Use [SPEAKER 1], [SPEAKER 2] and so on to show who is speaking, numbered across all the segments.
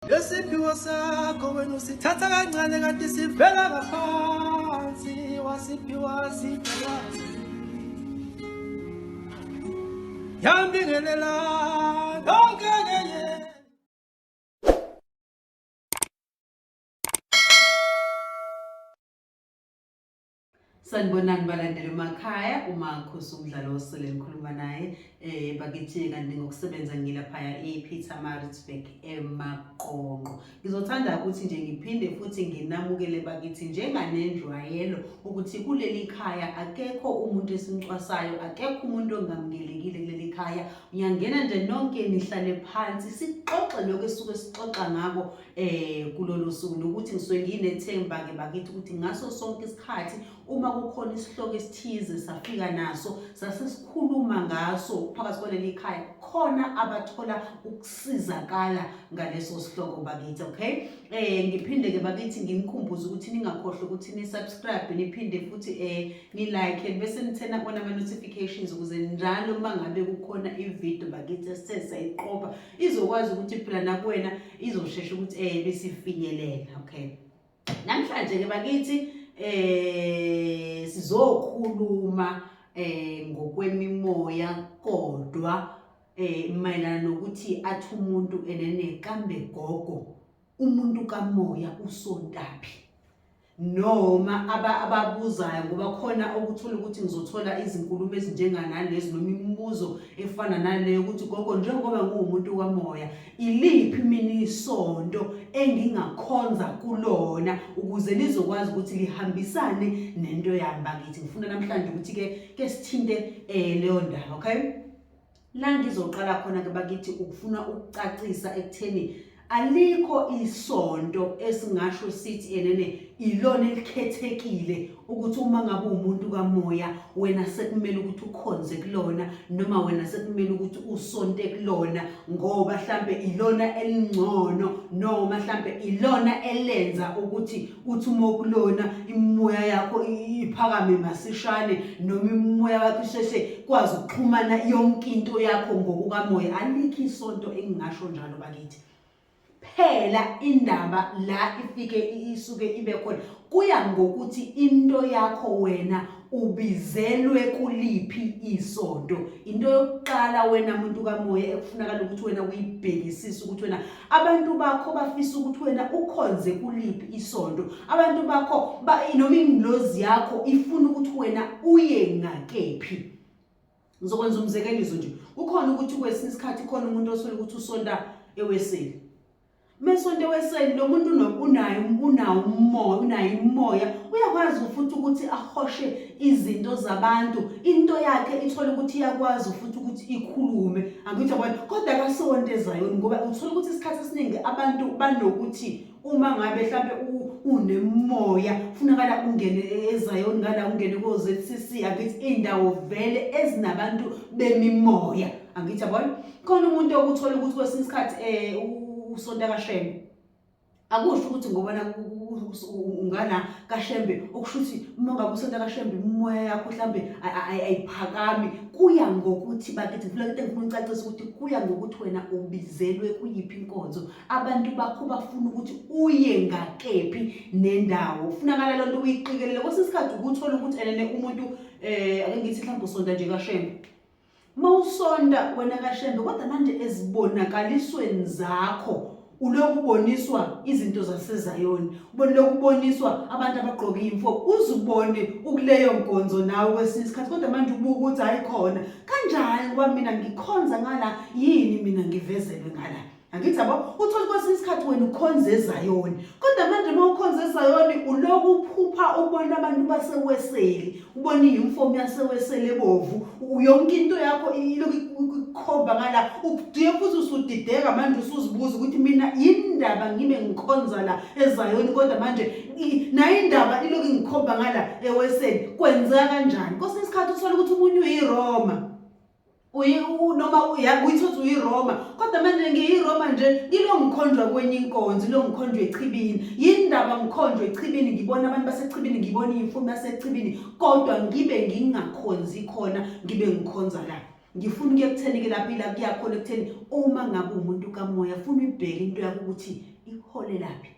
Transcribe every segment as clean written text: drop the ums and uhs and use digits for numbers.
[SPEAKER 1] Lesiphiwo sakho wena usithatha kancane kanti sivela ngaphansi wasiphiwa sibhekazi yambingelela yonke ke.
[SPEAKER 2] Sanibonani balandeli emakhaya, uMakhosi umdlalo osele ngikhuluma naye bakithi kanti ngokusebenza ngilaphaya ePietermaritzburg eMaqonqo. Ngizothanda ukuthi nje ngiphinde futhi nginamukele bakithi njenganenjwayelo ukuthi kuleli khaya akekho umuntu esimcwasayo, akekho umuntu ongamukelekile kuleli khaya. Ngiyangena nje nonke nihlale phansi sixoxe lokho esuke sixoxa ngako kulolu suku, nokuthi ngisuke nginethemba ke bakithi ukuthi ngaso sonke isikhathi uma kukhona isihloko esithize safika naso sasesikhuluma ngaso phakathi kwaleli khaya, khona abathola ukusizakala ngaleso sihloko bakithi. Okay, ngiphinde ke bakithi nginikhumbuze ukuthi ningakhohlwa ukuthi ni subscribe, niphinde futhi ni like bese nithena on ama notifications ukuze njalo uma ngabe kukhona ivideo bakithi esithe sayiqopha izokwazi ukuthi phela nakuwena izoshesha ukuthi besifinyelela. Okay, namhlanje ke bakithi sizokhuluma ngokwemimoya kodwa mayelana nokuthi athi umuntu enene kambe gogo umuntu kamoya usontaphi, noma ababuzayo ngoba khona okuthola ukuthi ngizothola izinkulumo ezinjenganalezi noma imibuzo efana naleyo ukuthi gogo njengoba ngiwumuntu kamoya iliphi mina isonto engingakhonza kulona ukuze lizokwazi ukuthi lihambisane nento yami bakithi. Ngifuna namhlanje ukuthi ke sithinte leyo ndaba. Okay, la ngizoqala khona ke bakithi ukufuna ukucacisa ekutheni alikho isonto esingasho sithi enene ilona elikhethekile ukuthi uma ngabe umuntu kamoya wena sekumele ukuthi ukhonze kulona noma wena sekumele ukuthi usonte kulona ngoba mhlambe ilona elingcono noma mhlambe ilona elenza ukuthi uthi uma ukulona imimoya yakho iphakame masishane noma imimoya wakho isheshe kwazi ukuxhumana yonke into yakho ngokukamoya. Alikho isonto engingasho njalo bakithi. Phela indaba la ifike isuke ibe khona kuya ngokuthi into yakho wena ubizelwe kuliphi isonto. Into yokuqala wena muntu kamoya ekufunakala ukuthi wena uyibhekisise ukuthi wena abantu bakho bafisa ukuthi wena ukhonze kuliphi isonto, abantu bakho noma ingilozi yakho ifuna ukuthi wena uye ngakephi. Ngizokwenza umzekeliso nje, kukhona ukuthi kwesinye isikhathi khona umuntu osole ukuthi usonta eweseli, mesonto eweseli lo muntu unayo unawo umoya, unayo imoya, uyakwazi futhi ukuthi ahoshe izinto zabantu, into yakhe ithole ukuthi iyakwazi futhi ukuthi ikhulume, angithi yabona, kodwa akasonto eZayoni ngoba uthola ukuthi isikhathi esiningi abantu banokuthi uma ngabe mhlambe unemoya funakala ungene eZayoni ngala ungene ko ZCC, angithi indawo vele ezinabantu bemimoya, angithi yabona. Khona umuntu okuthola ukuthi kwesinye isikhathi usonta kaShembe, akusho ukuthi ngoba ungana kaShembe okusho ukuthi uma ngabe usonta kaShembe imimoya yakho mhlambe ayiphakami. Kuya ngokuthi bakithi ngifuna into engifuna ucacisa ukuthi kuya ngokuthi wena ubizelwe kuyiphi inkonzo, abantu bakho bafuna ukuthi uye ngakephi nendawo, kufunakala lonto uyiqikelele. Kwesinye isikhathi ukuthola ukuthi enene umuntu ake ngithi mhlawumbe usonta nje kaShembe, mawusonta wena kaShembe kodwa manje ezibonakalisweni zakho ulokhu uboniswa izinto zaseZayoni, ubone uboniswa abantu abagqoke imfo, uzubone ukuleyo nkonzo nawe kwesinye isikhathi, kodwa manje ubuka ukuthi hayi khona kanjani ngoba mina ngikhonza ngala yini mina ngivezelwe ngala, angithi yabo. Uthole kwesinye isikhathi wena ukhonza eZayoni, kodwa manje uma ukhonza eZayoni ulokhu uphupha ubona abantu baseweseli, ubona iyunifomu yaseweseli ebovu, yonke into yakho ilokhu ikukhomba ngala, ubuye futhi usudideka manje usuzibuza ukuthi mina yindaba ngibe ngikhonza la eZayoni kodwa manje nayo indaba ilokhu ingikhomba ngala eweseli, kwenzeka kanjani? Kwesinye isikhathi uthole ukuthi umunye uyiRoma, noma uyithothi uyiRoma, kodwa manje ngiyiRoma nje ngilo ngikhonjwa kwenye inkonzo, ilo ngikhonjwa echibini. Yindaba ngikhonjwa echibini, ngibona abantu basechibini, ngibona iy'mfumo yasechibini, kodwa ngibe ngingakhonzi khona, ngibe ngikhonza la. Ngifuna ukuya ekutheni-ke lapho ila kuya khona ekutheni uma ngabe uwumuntu kamoya funa uyibheke into yakho ukuthi Kuholelaphi?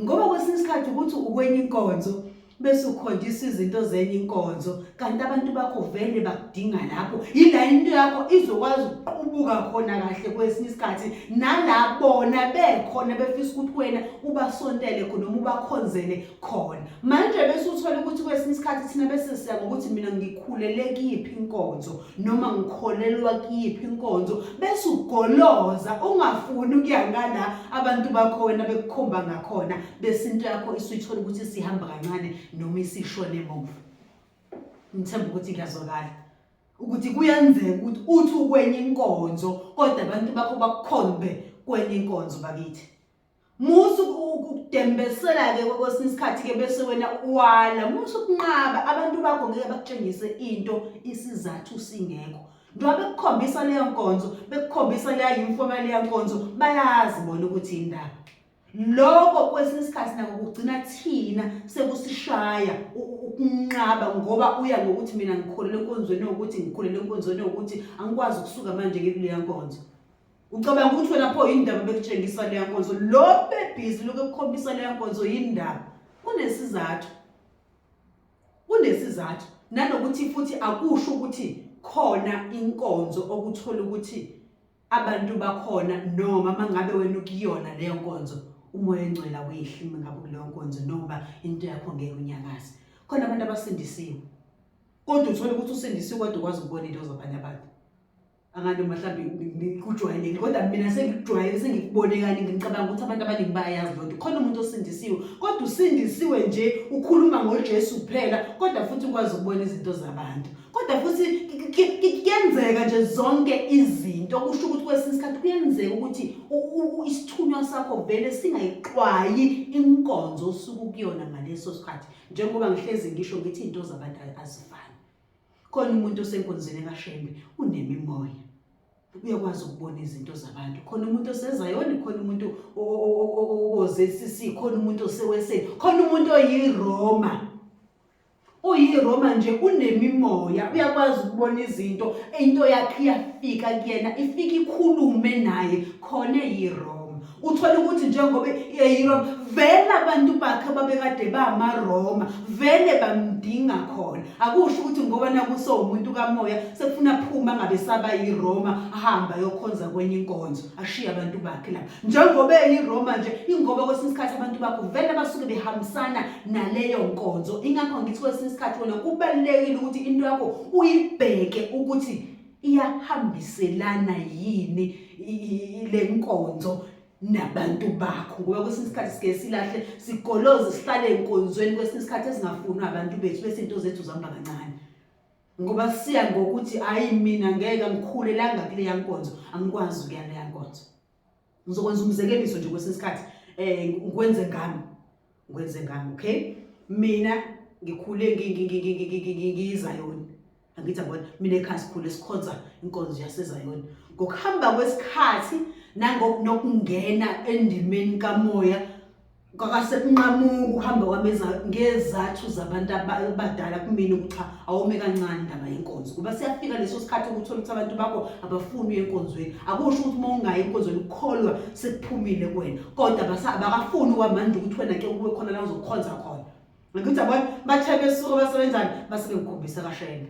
[SPEAKER 2] Ngoba kwesinye isikhathi ukuthi ukwenye inkonzo bese ukhonjiswa izinto zenye inkonzo kanti abantu bakho vele bakudinga lapho yila into yakho izokwazi ukuqubuka khona kahle kwesinye isikhathi nala bona bekhona befisa ukuthi wena ubasontele khona noma ubakhonzele khona manje bese uthola ukuthi kwesinye isikhathi thina bese siya ngokuthi mina ngikhulele kuyiphi inkonzo noma ngikholelwa kuyiphi inkonzo bese ugoloza ungafuni ukuya ngala abantu bakho wena bekukhomba ngakhona bese into yakho isuyithola ukuthi sihamba kancane noma isishone emuva. Ngithemba ukuthi kuyazwakala ukuthi kuyenzeka ukuthi uthi ukwenye inkonzo kodwa abantu bakho bakukhombe kwenye inkonzo bakithi. Musa ukudembesela-ke kwesinye isikhathi-ke bese wena wala, musa ukunqaba abantu bakho ngeke bakutshengise into isizathu singekho. Njengoba bekukhombisa leyo nkonzo, bekukhombisa leya uniform yaleya nkonzo, bayazi bona ukuthi indaba. Lokho kwesinye isikhathi nako kugcina thina sekusishaya ukunqaba ngoba uya ngokuthi mina ngikholelwa enkonzweni yokuthi ngikholelwa enkonzweni yokuthi angikwazi ukusuka manje ngikuleya nkonzo. Ucabanga ukuthi wena pho yini ndaba bekutshengisa leya nkonzo? Lo bebhizi lokhu ekukhombisa leya nkonzo yini ndaba? Kunesizathu. Kunesizathu. Nanokuthi futhi akusho ukuthi khona inkonzo okuthola ukuthi abantu bakhona noma mangabe wena ukuyona leyo nkonzo umoya engcwele awehli mangabe kuleyo nkonzo noma into yakho ngeke unyakaze. Khona abantu abasindisiwe. Kodwa uthola ukuthi usindisiwe kodwa ukwazi ukubona into zabanye abantu. Angazi noma mhlawumbe kujwayelekile kodwa mina sengikujwayele sengikubone kaningi ngicabanga ukuthi abantu abaningi bayayazi loo nto. Khona umuntu osindisiwe kodwa usindisiwe nje ukhuluma ngoJesu kuphela kodwa futhi ukwazi ukubona izinto zabantu. Kodwa futhi kuyenzeka nje zonke izinto kusho ukuthi kwesinye isikhathi kuyenzeka ukuthi isithunywa sakho vele singayixwayi inkonzo osuke ukuyona ngaleso sikhathi. Njengoba ngihlezi ngisho ngithi izinto zabantu azifani. Khona umuntu osenkonzweni kaShembe unemimoya. Uyakwazi ukubona izinto zabantu. Khona umuntu osezayoni, khona umuntu oze-CC, khona umuntu oseweseni, khona umuntu oyiRoma. UyiRoma nje unemimoya, uyakwazi ukubona izinto, into yakhe iyafika kuyena, ifike ikhulume naye khona eyiRoma. Uthole ukuthi njengoba eyiRoma vele abantu bakhe babekade bamaRoma vele bamdinga khona. Akusho ukuthi ngoba nakusowumuntu kamoya sekufuna phuma ngabe saba yiRoma ahamba ayokhonza kwenye inkonzo ashiye abantu bakhe lapha. Njengoba eyiRoma nje ingoba kwesinye isikhathi abantu bakho vele basuke behambisana naleyo nkonzo. Ingakho ngithi kwesinye isikhathi wena kubalulekile ukuthi into yakho uyibheke ukuthi iyahambiselana yini le nkonzo nabantu bakho ngoba kwesinye isikhathi sike silahle sigoloze sihlale enkonzweni kwesinye isikhathi ezingafunwa abantu bethu bese into zethu zihamba kancane ngoba siya ngokuthi hayi mina ngeke ngikhulelanga kuleya nkonzo angikwazi ukuya leya nkonzo. Ngizokwenza umzekeliso nje kwesinye isikhathi eh ngikwenze ngami ngikwenze ngami okay mina ngikhule ngiyizayoni angithi yabona mina ekhaya sikhule sikhonza inkonzo yasezayoni ngokuhamba kwesikhathi nangokunokungena endimeni kamoya Kwakasekunqamuka ukuhamba kwami ngezathu zabantu abadala kumina ukuthi cha awume kancane indaba yenkonzo kuba siyafika leso sikhathi ukuthola ukuthi abantu bakho abafuni uye enkonzweni. Akusho ukuthi uma ungayi enkonzweni ukukholwa sekuphumile kuwena kodwa abakafuni kwamanje ukuthi wena ke ube khona la uzokhonza khona. Ngithi yabona bathe besuka basebenzani base bengikhombisa kaShembe.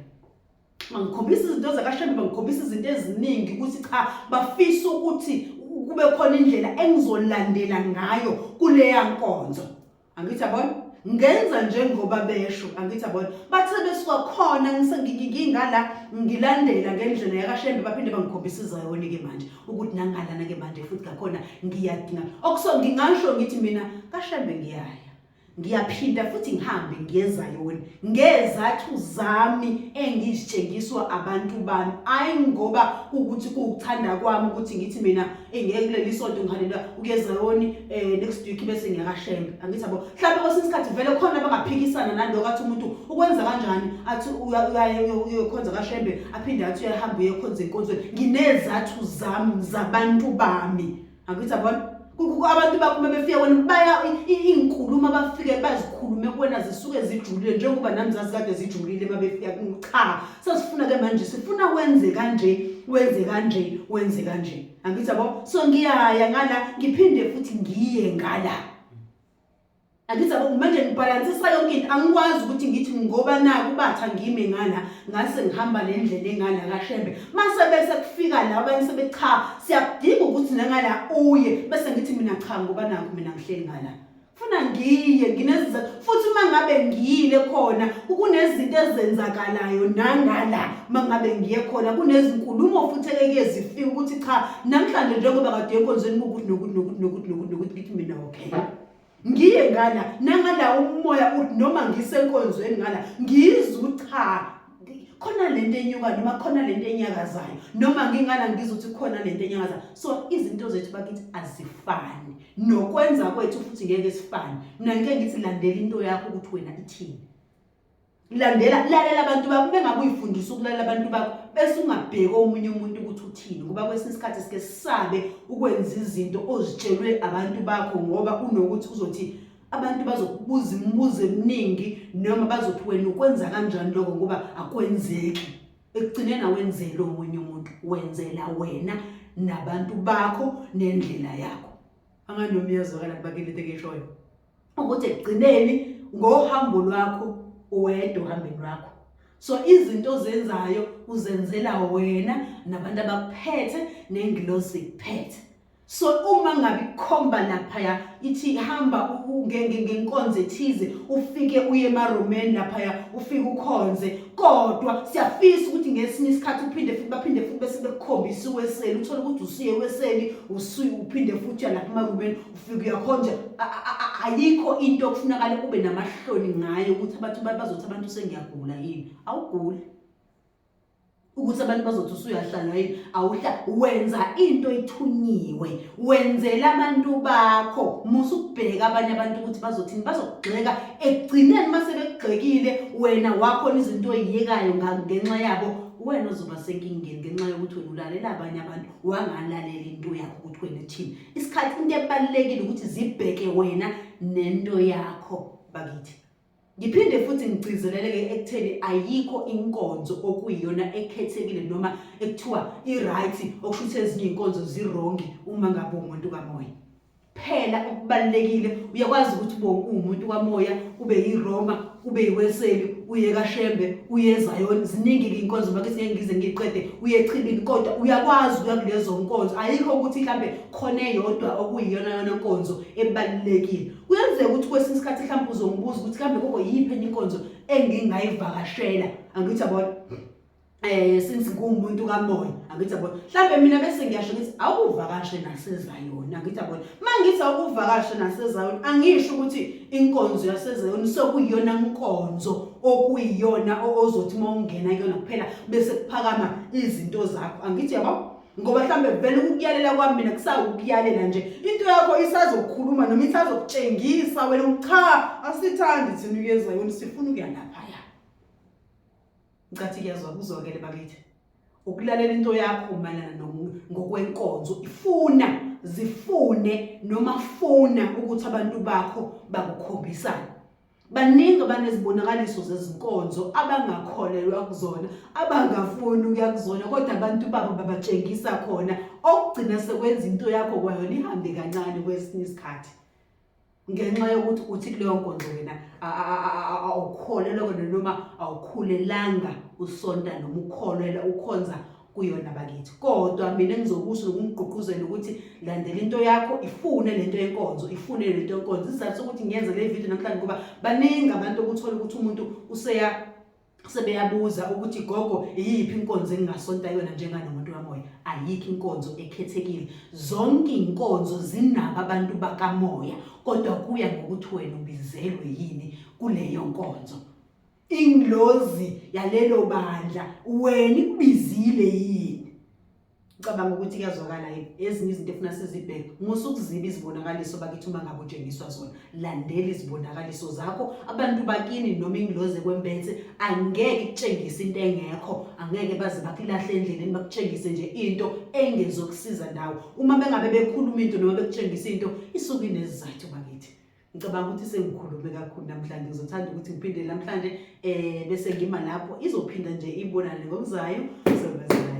[SPEAKER 2] Bangikhombisa izinto zakaShembe, bangikhombisa izinto eziningi ukuthi cha bafisa ukuthi kube khona indlela engizolandela ngayo kuleya nkonzo. Angithi yabona? Ngenza njengoba besho, angithi yabona? Bathe besuka khona ngingala ngilandela ngendlela yakaShembe baphinde bangikhombisa iZayoni ke manje ukuthi nangalana ke manje futhi ngakhona ngiyadinga. Okuso ngingasho ngithi mina kaShembe ngiyaya. Ngiyaphinda futhi ngihambe ngiye eZayoni ngezathu zami engizitshengiswa abantu bami, ayi ngoba kuwukuthi kuwukuthanda kwami ukuthi ngithi mina ngeke kuleli sonto ngihalela ukuya eZayoni next week bese ngiya kaShembe. Angithi yabo, mhlawumbe kwesinye isikhathi vele khona abangaphikisana naloko athi umuntu ukwenza kanjani athi uyokhonza kaShembe aphinde athi uyahamba uyekhonza enkonzweni. Nginezathu zami zabantu bami. Angithi yabona abantu bakho uma befika wena baya iy'nkulumo abafike bazikhulume kuwena zisuke zijulile njengoba nami zazikade zijulile uma befika. Cha, sesifuna-ke manje sifuna wenze kanje. Wenze kanje, wenze kanje. Angithi yabo, so ngiyaya ngala ngiphinde futhi ngiye ngala. Angithi yabo, manje ngibhalansisa yonke into, angikwazi ukuthi ngithi ngoba naku batha ngime ngala ngase ngihamba le ndlela engala kaShembe. Mase bese kufika la abanye sebe cha siyakudinga ukuthi nangala uye, bese ngithi mina cha ngoba naku mina ngihleli ngala. Funa ngiye nginezizathu futhi uma ngabe ngiyile khona kunezinto ezenzakalayo nangala uma ngabe ngiye khona kunezinkulumo futhi ekeke zifike ukuthi cha namhlanje njengoba kade enkonzweni kukuthi nokuthi nokuthi nokuthi nokuthi nokuthi ngithi mina okay ngiye ngala nangala umoya uthi noma ngisenkonzweni ngala ngizwe cha khona lento enyuka noma khona lento enyakazayo noma ngingala ngizwe ukuthi khona lento enyakazayo. So izinto zethu bakithi azifani, nokwenza kwethu futhi ngeke sifane. Mina ngike ngithi landela into yakho ukuthi wena ithini, landela, lalela abantu bakho. Bengabe uyifundisa ukulalela abantu bakho bese ungabheki omunye umuntu ukuthi uthini, ngoba kwesinye isikhathi sike sisabe ukwenza izinto ozitshelwe abantu bakho ngoba unokuthi uzothi abantu bazokubuza imibuzo eminingi noma bazothi wena ukwenza kanjani lokho ngoba akwenzeki. Ekugcineni awenzeli omunye umuntu, wenzela wena nabantu bakho nendlela yakho. Anganoma iyazwakala kubakini into engiyishoyo, ukuthi ekugcineni ngohambo lwakho uwedwa ohambeni lwakho. So izinto ozenzayo uzenzela wena nabantu abakuphethe nengilosi ikuphethe. So uma ngabe ikhomba laphaya ithi hamba ngenkonzo ethize, ufike uye emaromeni laphaya ufike ukhonze, kodwa siyafisa ukuthi ngesinye isikhathi uphinde futhi baphinde futhi bese bekukhombisa uweseli, uthole ukuthi usuye weseli usuye uphinde futhi uya lapha emaromeni ufike uyakhonja. Ayikho into okufunakala ube namahloni ngayo ukuthi abantu bazothi abantu sengiyagula yini. Awuguli. Ukuthi abantu bazothi usuyahlala yini, awuhla, wenza into ithunyiwe, wenzela abantu bakho. Musa ukubheka abanye abantu ukuthi bazothini, bazokugxeka ekugcineni. Uma sebekugxekile wena wakhona izinto oyiyekayo ngenxa yabo, wena ozoba senkingeni ngenxa yokuthi wena ulalela abanye abantu wangalalela into yakho ukuthi wena ithini. Isikhathi into ebalulekile ukuthi zibheke wena nento yakho bakithi. Ngiphinde futhi ngigcizelele-ke ekutheni ayikho inkonzo okuyiyona ekhethekile noma ekuthiwa i-right, okusho ukuthi ezinye iy'nkonzo zirongi uma ngabe uwumuntu kamoya. Phela okubalulekile uyakwazi ukuthi ube uwumuntu kamoya, ube yiRoma, ube yiWeseli, uye kaShembe, uye eZayoni, ziningi-ke iy'nkonzo bakithi ngeke ngize ngiyiqede, uye echibini, kodwa uyakwazi ukuya kulezo nkonzo. Ayikho ukuthi mhlambe khona eyodwa okuyiyona yona nkonzo ebalulekile. Kuyenzeka ukuthi kwesinye isikhathi mhlawumbe uzongibuza ukuthi kambe gogo yiphi enye inkonzo engingayivakashela, angithi yabona since ngumuntu kamoya, angithi yabona mhlambe mina bese ngiyasho ngithi awuvakashe naseZayoni, angithi yabona. Mangithi awuvakashe naseZayoni angisho ukuthi inkonzo yaseZayoni sokuyiyona nkonzo okuyiyona ozothi uma ungena kuyona kuphela bese kuphakama izinto zakho, angithi yabo. Ngoba mhlambe vele ukukuyalela kwami mina kusawukuyalela nje, into yakho isazokhuluma noma isazokutshengisa wena cha asithandi thina ukuya eZayoni, sifuna ukuya laphaya. Ngicathi kuyazwa kuzwakele bakithi. Ukulalela into yakho mayelana ngokwenkonzo, ifuna zifune noma funa ukuthi abantu bakho bakukhombisane. Baningi abanezibonakaliso zezinkonzo abangakholelwa kuzona, abangafuni ukuya kuzona, kodwa abantu babo babatshengisa khona, okugcina sekwenza into yakho kwayona ihambe kancane kwesinye isikhathi ngenxa yokuthi uthi kuleyo nkonzo wena awukholelwa kona noma awukhulelanga usonta noma ukholelwa ukhonza kuyona bakithi. Kodwa mina engizokusho nokungigqugquzela ukuthi landela into yakho, ifune lento yenkonzo, ifune lento yenkonzo. Isizathu sokuthi ngiyenze le video namhlanje ngoba baningi abantu okuthola ukuthi umuntu useya sebeyabuza ukuthi gogo iyiphi inkonzo engingasonta yona njenganomuntu kamoya. Ayikho inkonzo ekhethekile, zonke inkonzo zinabo abantu bakamoya, kodwa kuya ngokuthi wena ubizelwe yini kuleyo nkonzo. Ingilozi yalelo bandla wena ikubizile yini? Ngicabanga ukuthi kuyazwakala yini ezinye izinto efuna sizibheke. Musa ukuziba izibonakaliso bakithi uma ngabe utshengiswa zona, landela izibonakaliso zakho. Abantu bakini noma ingilozi ekwembethe angeke ikutshengise into engekho, angeke baze bakulahle endleleni bakutshengise nje into engezokusiza ndawo. Uma bengabe bekhuluma into noma bekutshengisa into isuke inesizathu bakithi. Ngicabanga ukuthi sengikhulume kakhulu namhlanje, ngizothanda ukuthi ngiphinde namhlanje bese ngima lapho, izophinda nje ibonane ngokuzayo. Sewubazana.